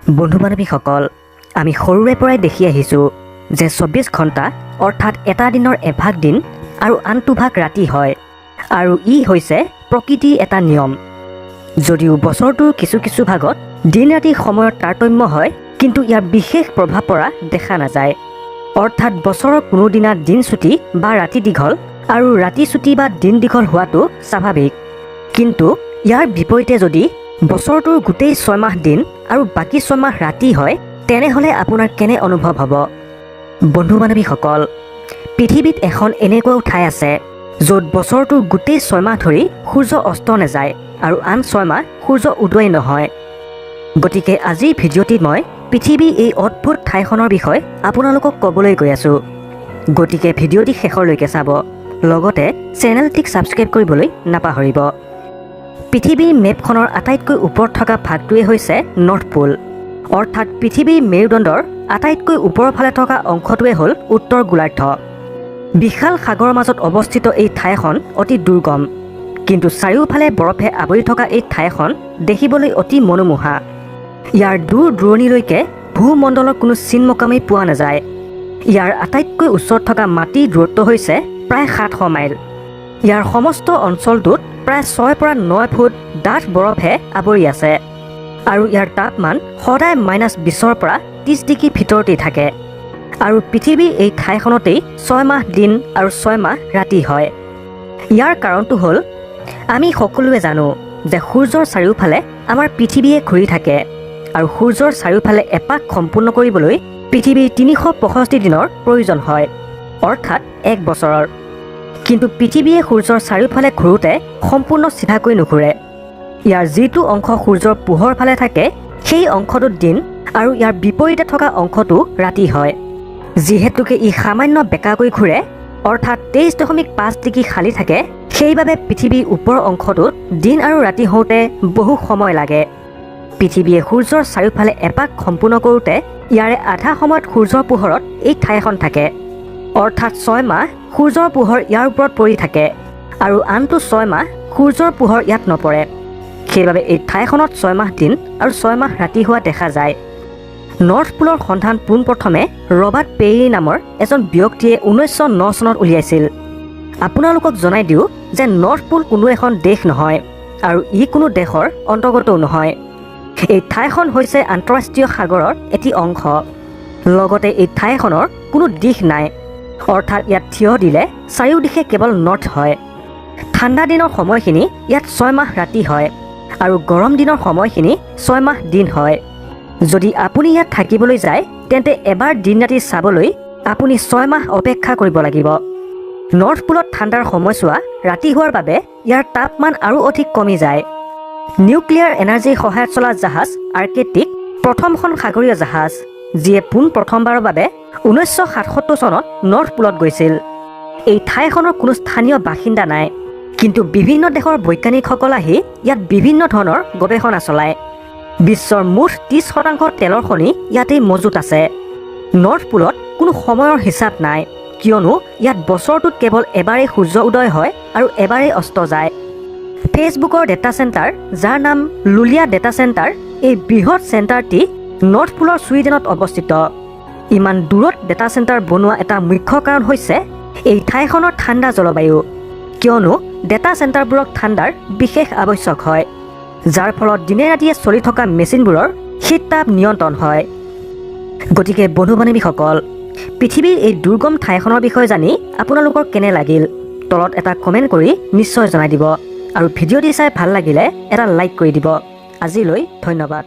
বন্ধু বান্ধৱীসকল, আমি সৰুৰে পৰাই দেখি আহিছোঁ যে 24 ঘণ্টা, অৰ্থাৎ এটা দিনৰ এভাগ দিন আৰু আনটো ভাগ ৰাতি হয় আৰু ই হৈছে প্ৰকৃতিৰ এটা নিয়ম। যদিও বছৰটোৰ কিছু কিছু ভাগত দিন ৰাতি সময়ৰ তাৰতম্য হয়, কিন্তু ইয়াৰ বিশেষ প্ৰভাৱ পৰা দেখা নাযায়। অৰ্থাৎ বছৰৰ কোনোদিনা দিন চুটি বা ৰাতি দীঘল আৰু ৰাতি চুটি বা দিন দীঘল হোৱাটো স্বাভাৱিক। কিন্তু ইয়াৰ বিপৰীতে যদি বছৰটোৰ গোটেই 6 মাহ দিন আৰু বাকী 6 মাহ ৰাতি হয়, তেনেহ'লে আপোনাৰ কেনে অনুভৱ হ'ব? বন্ধু বান্ধৱীসকল, পৃথিৱীত এখন এনেকুৱাও ঠাই আছে য'ত বছৰটোৰ গোটেই 6 মাহ ধৰি সূৰ্য অস্ত নাযায় আৰু আন 6 মাহ সূৰ্য উদয় নহয়। গতিকে আজিৰ ভিডিঅ'টিত মই পৃথিৱীৰ এই অদ্ভুত ঠাইখনৰ বিষয়ে আপোনালোকক ক'বলৈ গৈ আছোঁ। গতিকে ভিডিঅ'টি শেষলৈকে চাব, লগতে চেনেলটিক ছাবস্ক্ৰাইব কৰিবলৈ নাপাহৰিব। পৃথিৱীৰ মেপখনৰ আটাইতকৈ ওপৰত থকা ভাগটোৱে হৈছে নৰ্থ পোল। অৰ্থাৎ পৃথিৱীৰ মেৰুদণ্ডৰ আটাইতকৈ ওপৰৰ ফালে থকা অংশটোৱে হ'ল উত্তৰ গোলাৰ্ধ। বিশাল সাগৰৰ মাজত অৱস্থিত এই ঠাইখন অতি দুৰ্গম, কিন্তু চাৰিওফালে বৰফে আৱৰি থকা এই ঠাইখন দেখিবলৈ অতি মনোমোহা। ইয়াৰ দূৰ দূৰণিলৈকে ভূমণ্ডলৰ কোনো চিন মকামেই পোৱা নাযায়। ইয়াৰ আটাইতকৈ ওচৰত থকা মাটিৰ দূৰত্ব হৈছে প্ৰায় 700 মাইল। ইয়াৰ সমস্ত অঞ্চলটোত প্ৰায় 6ৰ পৰা 9 ফুট ডাঠ বৰফে আৱৰি আছে আৰু ইয়াৰ তাপমান সদায় -20ৰ পৰা 30 ডিগ্ৰীৰ ভিতৰতেই থাকে। আৰু পৃথিৱীৰ এই ঠাইখনতেই 6 মাহ দিন আৰু 6 মাহ ৰাতি হয়। ইয়াৰ কাৰণটো হ'ল, আমি সকলোৱে জানো যে সূৰ্যৰ চাৰিওফালে আমাৰ পৃথিৱীয়ে ঘূৰি থাকে আৰু সূৰ্যৰ চাৰিওফালে এপাক সম্পূৰ্ণ কৰিবলৈ পৃথিৱীৰ 365 দিনৰ প্ৰয়োজন হয়, অৰ্থাৎ এক বছৰৰ। কিন্তু পৃথিৱীয়ে সূৰ্যৰ চাৰিওফালে ঘূৰোঁতে সম্পূৰ্ণ চিধাকৈ নুঘূৰে। ইয়াৰ যিটো অংশ সূৰ্যৰ পোহৰ ফালে থাকে, সেই অংশটোত দিন আৰু ইয়াৰ বিপৰীতে থকা অংশটো ৰাতি হয়। যিহেতুকে ই সামান্য বেঁকাকৈ ঘূৰে, অৰ্থাৎ 23.5 ডিগ্ৰী খালী থাকে, সেইবাবে পৃথিৱীৰ ওপৰৰ অংশটোত দিন আৰু ৰাতি হওঁতে বহু সময় লাগে। পৃথিৱীয়ে সূৰ্যৰ চাৰিওফালে এপাক সম্পূৰ্ণ কৰোঁতে ইয়াৰে আধা সময়ত সূৰ্যৰ পোহৰত এই ঠাইখন থাকে, অৰ্থাৎ 6 মাহ সূৰ্যৰ পোহৰ ইয়াৰ ওপৰত পৰি থাকে আৰু আনটো 6 মাহ সূৰ্যৰ পোহৰ ইয়াত নপৰে। সেইবাবে এই ঠাইখনত 6 মাহ দিন আৰু 6 মাহ ৰাতি হোৱা দেখা যায়। নৰ্থ পোলৰ সন্ধান পোনপ্ৰথমে ৰবাৰ্ট পেৰী নামৰ এজন ব্যক্তিয়ে 1909 চনত উলিয়াইছিল। আপোনালোকক জনাই দিওঁ যে নৰ্থ পোল কোনো এখন দেশ নহয় আৰু ই কোনো দেশৰ অন্তৰ্গতও নহয়। এই ঠাইখন হৈছে আন্তঃৰাষ্ট্ৰীয় সাগৰৰ এটি অংশ। লগতে এই ঠাইখনৰ কোনো দিশ নাই, অৰ্থাৎ ইয়াত থিয় দিলে চাৰিওদিশে কেৱল নৰ্থ হয়। ঠাণ্ডা দিনৰ সময়খিনি ইয়াত 6 মাহ ৰাতি হয় আৰু গৰম দিনৰ সময়খিনি 6 মাহ দিন হয়। যদি আপুনি ইয়াত থাকিবলৈ যায়, তেন্তে এবাৰ দিন ৰাতি চাবলৈ আপুনি 6 মাহ অপেক্ষা কৰিব লাগিব। নৰ্থ পোলত ঠাণ্ডাৰ সময়ছোৱা ৰাতি হোৱাৰ বাবে ইয়াৰ তাপমান আৰু অধিক কমি যায়। নিউক্লিয়াৰ এনাৰ্জিৰ সহায়ত চলা জাহাজ আৰ্কটিক প্ৰথমখন সাগৰীয় জাহাজ, যিয়ে পোন প্ৰথমবাৰৰ বাবে 1977 চনত নৰ্থ পোলত গৈছিল। এই ঠাইখনৰ কোনো স্থানীয় বাসিন্দা নাই, কিন্তু বিভিন্ন দেশৰ বৈজ্ঞানিকসকল আহি ইয়াত বিভিন্ন ধৰণৰ গৱেষণা চলায়। বিশ্বৰ মুঠ 30% তেলৰ খনি ইয়াতেই মজুত আছে। নৰ্থ পোলত কোনো সময়ৰ হিচাপ নাই, কিয়নো ইয়াত বছৰটোত কেৱল এবাৰেই সূৰ্য উদয় হয় আৰু এবাৰেই অস্ত যায়। ফেচবুকৰ ডেটা চেণ্টাৰ, যাৰ নাম লুলিয়া ডেটা চেণ্টাৰ, এই বৃহৎ চেণ্টাৰটি নৰ্থ পোলৰ ছুইডেনত অৱস্থিত। ইমান দূৰত ডেটা চেণ্টাৰ বনোৱা এটা মুখ্য কাৰণ হৈছে এই ঠাইখনৰ ঠাণ্ডা জলবায়ু, কিয়নো ডেটা চেণ্টাৰবোৰক ঠাণ্ডাৰ বিশেষ আৱশ্যক হয়, যাৰ ফলত দিনে ৰাতিয়ে চলি থকা মেচিনবোৰৰ শীত তাপ নিয়ন্ত্ৰণ হয়। গতিকে বন্ধু বান্ধৱীসকল, পৃথিৱীৰ এই দুৰ্গম ঠাইখনৰ বিষয়ে জানি আপোনালোকৰ কেনে লাগিল, তলত এটা কমেণ্ট কৰি নিশ্চয় জনাই দিব আৰু ভিডিঅ'টি চাই ভাল লাগিলে এটা লাইক কৰি দিব। আজিলৈ ধন্যবাদ।